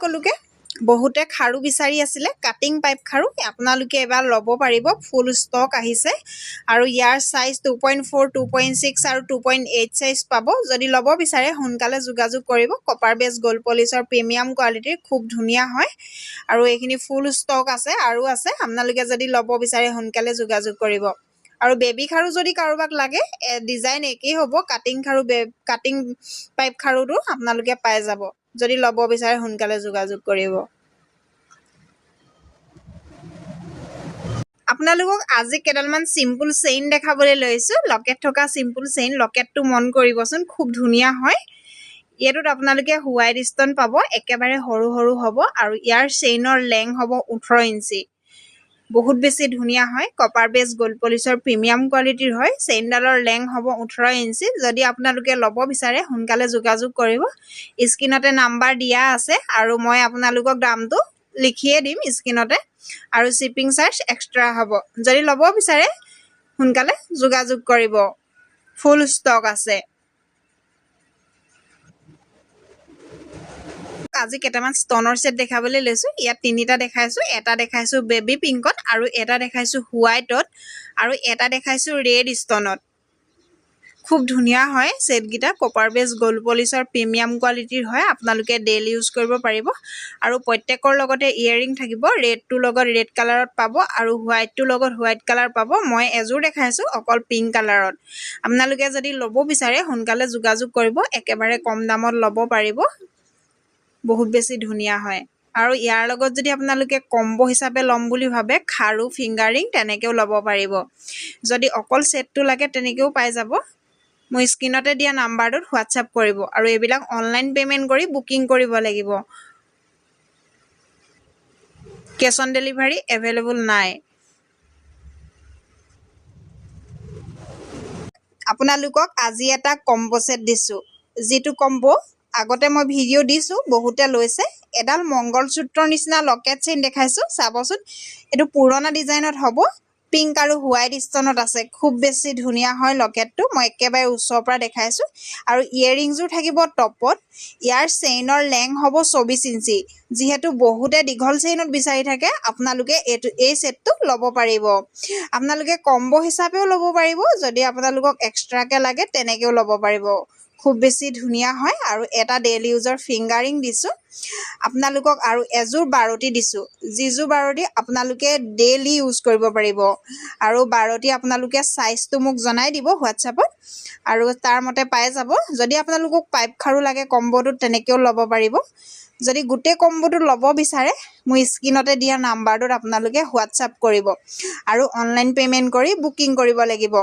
সকলোকে। বহুতে খাৰু বিচাৰি আছিলে, কাটিং পাইপ খাৰু, আপোনালোকে এবাৰ ল'ব পাৰিব। ফুল ষ্টক আহিছে আৰু ইয়াৰ চাইজ 2.4, 2.6 আৰু 2.8 চাইজ পাব। যদি ল'ব বিচাৰে, সোনকালে যোগাযোগ কৰিব। কপাৰ বেছ গ'ল্ড পলিচৰ প্ৰিমিয়াম কোৱালিটিৰ, খুব ধুনীয়া হয় আৰু এইখিনি ফুল ষ্টক আছে আৰু আছে। আপোনালোকে যদি ল'ব বিচাৰে, সোনকালে যোগাযোগ কৰিব। আৰু বেবী খাৰু যদি কাৰোবাক লাগে, ডিজাইন একেই হ'ব। কাটিং খাৰু, কাটিং পাইপ খাৰুটো আপোনালোকে পাই যাব। যদি ল'ব বিচাৰে, সোনকালে যোগাযোগ কৰিব। আপোনালোকক আজি কেইডালমান চিম্পুল চেইন দেখাবলৈ লৈছোঁ, লকেট থকা চিম্পুল চেইন। লকেটটো মন কৰিবচোন, খুব ধুনীয়া হয়। এইটোত আপোনালোকে হোৱাইট ষ্ট'ন পাব, একেবাৰে সৰু সৰু হ'ব আৰু ইয়াৰ চেইনৰ লেংথ হ'ব 18 ইঞ্চি। বহুত বেছি ধুনীয়া হয়। কপাৰ বেছ গ'ল্ড পলিচৰ প্ৰিমিয়াম কোৱালিটিৰ হয়। চেইনডালৰ লেংথ হ'ব 18 ইঞ্চি। যদি আপোনালোকে ল'ব বিচাৰে, সোনকালে যোগাযোগ কৰিব। স্ক্ৰীণতে নাম্বাৰ দিয়া আছে আৰু মই আপোনালোকক দামটো লিখিয়ে দিম স্ক্ৰীণতে আৰু শ্বিপিং চাৰ্জ এক্সট্ৰা হ'ব। যদি ল'ব বিচাৰে, সোনকালে যোগাযোগ কৰিব। ফুল ষ্টক আছে। আজি কেইটামান ষ্টনৰ ছেট দেখাবলৈ লৈছোঁ। ইয়াত তিনিটা দেখাইছোঁ। এটা দেখাইছোঁ বেবী পিংকত আৰু এটা দেখাইছোঁ হোৱাইটত আৰু এটা দেখাইছোঁ ৰেড ষ্টনত। খুব ধুনীয়া হয় ছেটকেইটা। কপাৰ বেছ গ'ল্ড পলিচৰ প্ৰিমিয়াম কোৱালিটিৰ হয়। আপোনালোকে ডেইলি ইউজ কৰিব পাৰিব আৰু প্ৰত্যেকৰ লগতে ইয়েৰিং থাকিব। ৰেডটোৰ লগত ৰেড কালাৰত পাব আৰু হোৱাইটটোৰ লগত হোৱাইট কালাৰ পাব। মই এযোৰ দেখাইছোঁ অকল পিংক কালাৰত। আপোনালোকে যদি ল'ব বিচাৰে, সোনকালে যোগাযোগ কৰিব। একেবাৰে কম দামত ল'ব পাৰিব। বহুত বেছি ধুনীয়া হয় আৰু ইয়াৰ লগত যদি আপোনালোকে কম্ব হিচাপে ল'ম বুলি ভাবে, খাৰু, ফিংগাৰিং, তেনেকৈও ল'ব পাৰিব। যদি অকল ছেটটো লাগে, তেনেকৈও পাই যাব। মোৰ স্ক্ৰীণতে দিয়া নাম্বাৰটোত হোৱাটছআপ কৰিব আৰু এইবিলাক অনলাইন পে'মেণ্ট কৰি বুকিং কৰিব লাগিব। কেছ অন ডেলিভাৰী এভেইলেবল নাই। আপোনালোকক আজি এটা কম্ব ছেট দিছোঁ, যিটো কম্ব আগতে মই ভিডিঅ' দিছোঁ, বহুতে লৈছে। এডাল মংগলসূত্ৰৰ নিচিনা লকেট চেইন দেখাইছোঁ, চাবচোন। এইটো পুৰণা ডিজাইনত হ'ব। পিংক আৰু হোৱাইট ষ্ট'নত আছে। খুব বেছি ধুনীয়া হয় লকেটটো। মই একেবাৰে ওচৰৰ পৰা দেখাইছোঁ আৰু ইয়েৰিংযোৰ থাকিব টপত। ইয়াৰ চেইনৰ লেংথ হ'ব 24 ইঞ্চি। যিহেতু বহুতে দীঘল চেইনত বিচাৰি থাকে, আপোনালোকে এই ছেটটো ল'ব পাৰিব। আপোনালোকে কম্ব হিচাপেও ল'ব পাৰিব, যদি আপোনালোকক এক্সট্ৰাকৈ লাগে, তেনেকৈও ল'ব পাৰিব। খুব বেছি ধুনীয়া হয় আৰু এটা ডেইলি ইউজৰ ফিংগাৰিং দিছোঁ আপোনালোকক আৰু এযোৰ বাৰতি দিছোঁ, যিযোৰ বাৰতি আপোনালোকে ডেইলি ইউজ কৰিব পাৰিব। আৰু বাৰতি আপোনালোকে চাইজটো মোক জনাই দিব হোৱাটছএপত আৰু তাৰ মতে পাই যাব। যদি আপোনালোকক পাইপ খাৰু লাগে কম্ব'টোত, তেনেকৈও ল'ব পাৰিব। যদি গোটেই কম্ব'টো ল'ব বিচাৰে, মোৰ স্ক্ৰীণতে দিয়া নাম্বাৰটোত আপোনালোকে হোৱাটছআপ কৰিব আৰু অনলাইন পে'মেণ্ট কৰি বুকিং কৰিব লাগিব।